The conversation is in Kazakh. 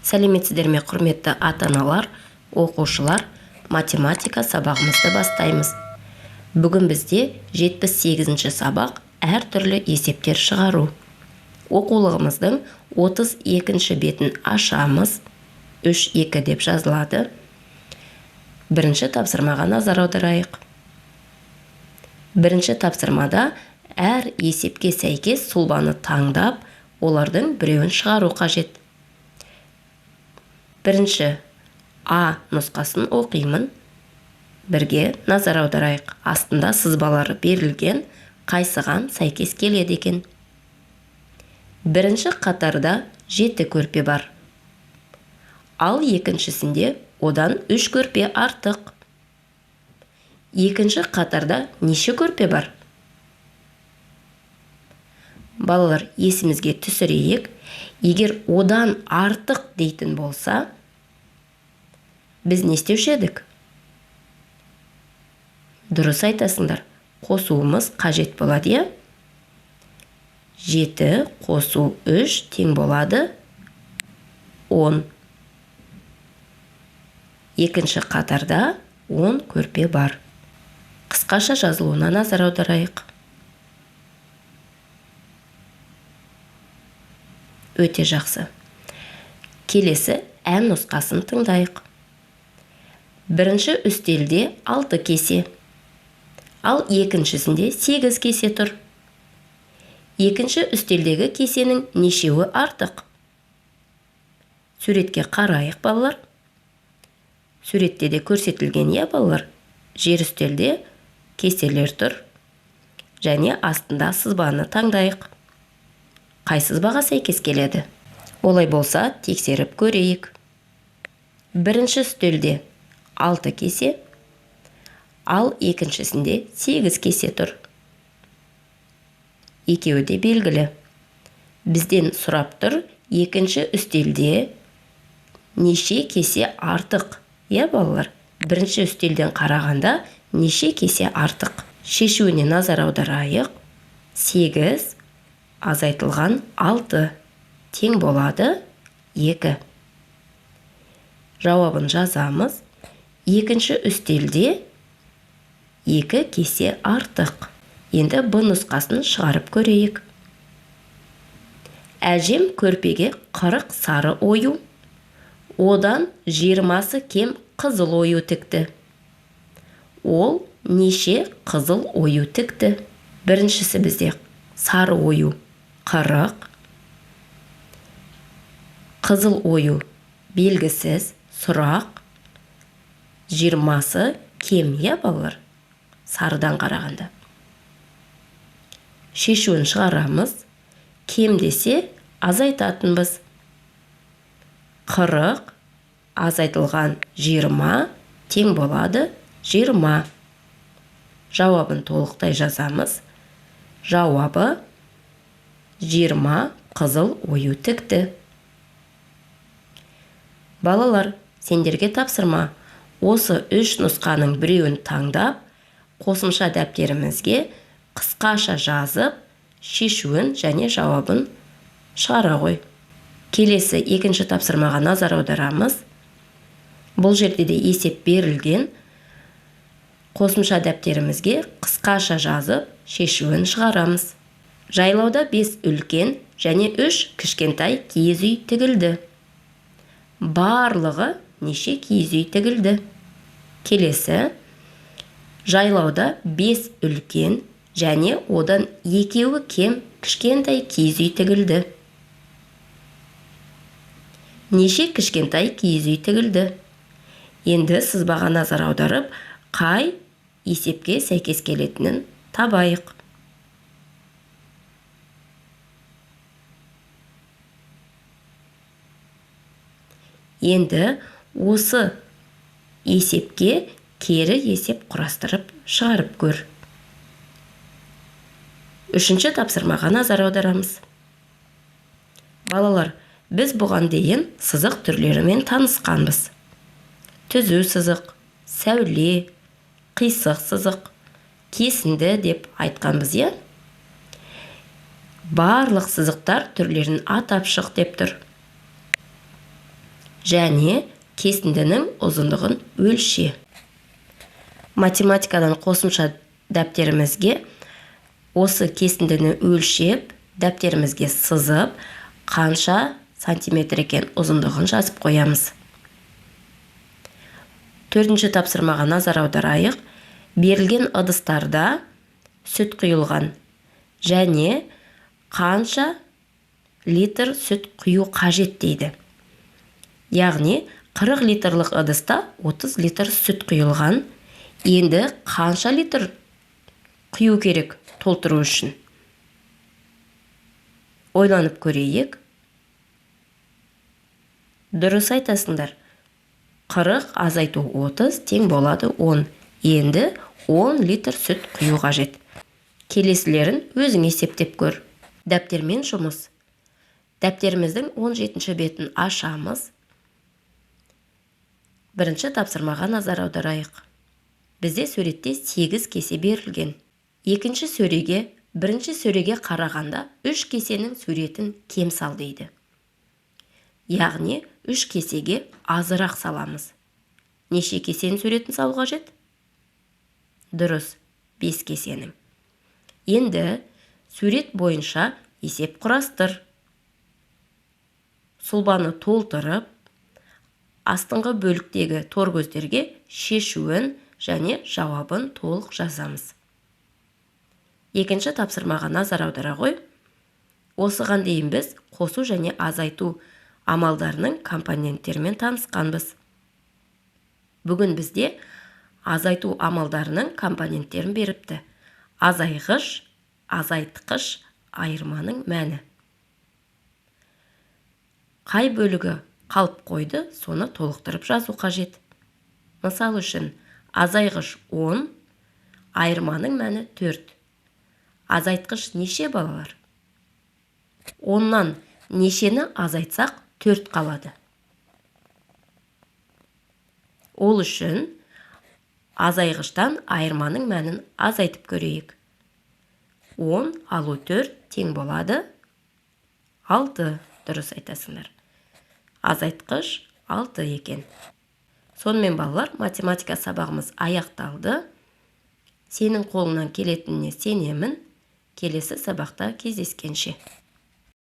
Сәлеметсіздер ме, құрметті ата-аналар, оқушылар! Математика сабағымызды бастаймыз. Бүгін бізде 78-ші сабақ, әртүрлі есептер шығару. Оқулығымыздың 32-ші бетін ашамыз. 3-2 деп жазылады. Бірінші тапсырмаға назар аударайық. Бірінші тапсырмада әр есепке сәйкес сұлбаны таңдап, олардың біреуін шығару қажет. Бірінші А нұсқасын оқимын. Бірге назар аударайық. Астында сызбалары берілген, қайсыған сәйкес келеді екен. Бірінші қатарда 7 көрпе бар. Ал екіншісінде одан 3 көрпе артық. Екінші қатарда неше көрпе бар? Балалар, есімізге түсірейік. Егер одан артық дейтін болса, біз не істеуші едік? Дұрыс айтасыңдар, қосуымыз қажет болады, иә? 7 қосу 3 тең болады 10. Екінші қатарда 10 көрпе бар. Қысқаша жазылуына назар аударайық. Өте жақсы. Келесі ән нұсқасын тыңдайық. Бірінші үстелде 6 кесе, ал екіншісінде 8 кесе тұр. Екінші үстелдегі кесенің нешеуі артық? Суретке қарайық, балалар. Суретте де көрсетілген, иә, балалар? Жер үстелде кеселер тұр. Және астында сызбаны таңдайық. Қай сызбаға сәйкес келеді? Олай болса, тексеріп көрейік. Бірінші үстелде 6 кесе, ал екіншісінде 8 кесе тұр. Екеуі де белгілі. Бізден сұрап тұр, екінші үстелде неше кесе артық? Иә, балалар? Бірінші үстелден қарағанда неше кесе артық? Шешуіне назар аударайық. 8 азайтылған 6 тең болады 2. Жауабын жазамыз. Екінші үстелде 2 кесе артық. Енді Б нұсқасын шығарып көрейік. Әжем көрпеге 40 сары ою, одан 20-сы кем қызыл ою тікті. Ол неше қызыл ою тікті? Біріншісі бізде сары ою 40, қызыл ою белгісіз, сұрақ, 20-сы кем, иә, балалар? Сарыдан қарағанда. Шешуін шығарамыз. Кем десе азайтатынбыз. 40 азайтылған 20 тең болады 20. Жауабын толықтай жазамыз. Жауабы 20 қызыл ою тікті. Балалар, сендерге тапсырма. Осы 3 нұсқаның біреуін таңдап, қосымша дәптерімізге қысқаша жазып, шешуін және жауабын шығара ғой. Келесі екінші тапсырмаға назар аударамыз. Бұл жерде де есеп берілген. Қосымша дәптерімізге қысқаша жазып, шешуін шығарамыз. Жайлауда 5 үлкен және 3 кішкентай киіз үй тігілді. Барлығы неше киіз үй тігілді? Келесі, жайлауда 5 үлкен және одан 2 кем кішкентай киіз үй тігілді. Неше кішкентай киіз үй тігілді? Енді сызбаға назар аударып, қай есепке сәйкес келетінін табайық. Енді осы есепке кері есеп құрастырып шығарып көр. Үшінші тапсырмаға назар аударамыз. Балалар, біз бұған дейін сызық түрлерімен танысқанбыз. Түзу сызық, сәуле, қисық сызық, кесінді деп айтқанбыз, иә? Барлық сызықтар түрлерін атап шық деп тұр. Және кесіндінің ұзындығын өлше. Математикадан қосымша дәптерімізге осы кесіндіні өлшеп, дәптерімізге сызып, қанша сантиметр екен ұзындығын жазып қоямыз. Төртінші тапсырмаға назар аударайық. Берілген ыдыстарда сүт құйылған және қанша литр сүт құю қажет дейді. Яғни 40 литрлік ыдыста 30 литр сүт құйылған. Енді қанша литр құю керек толтыру үшін? Ойланып көрейік. Дұрыс айтасыңдар. 40 азайту 30 тең болады 10. Енді 10 литр сүт құю қажет. Келесілерін өзің есептеп көр. Дәптермен жұмыс. Дәптеріміздің 17-ші бетін ашамыз. Бірінші тапсырмаға назар аударайық. Бізде суретте 8 кесе берілген. Екінші сөреге, бірінші сөреге қарағанда 3 кесенің суретін кем сал дейді. Яғни 3 кесеге азырақ саламыз. Неше кесенің суретін салу қажет? Дұрыс, 5 кесенің. Енді сурет бойынша есеп құрастыр. Сұлбаны толтырып, астыңғы бөліктегі тор көздерге шешуін және жауабын толық жазамыз. Екінші тапсырмаға назар аудара ғой. Осыған дейін біз қосу және азайту амалдарының компоненттерімен танысқанбыз. Бүгін бізде азайту амалдарының компоненттерін беріпті. Азайғыш, азайтқыш, айырманың мәні. Қай бөлігі қалып қойды, соны толықтырып жазу қажет. Мысал үшін, азайғыш 10, айырманың мәні 4. Азайтқыш неше, балалар? 10-нан нешені азайтсақ 4 қалады? Ол үшін азайғыштан айырманың мәнін азайтып көрейік. 10 алу 4 тең болады 6. Дұрыс айтасыңдар. Азайтқыш 6 екен. Сонымен, балалар, математика сабағымыз аяқталды. Сенің қолыңнан келетініне сенемін. Келесі сабақта кездескенше.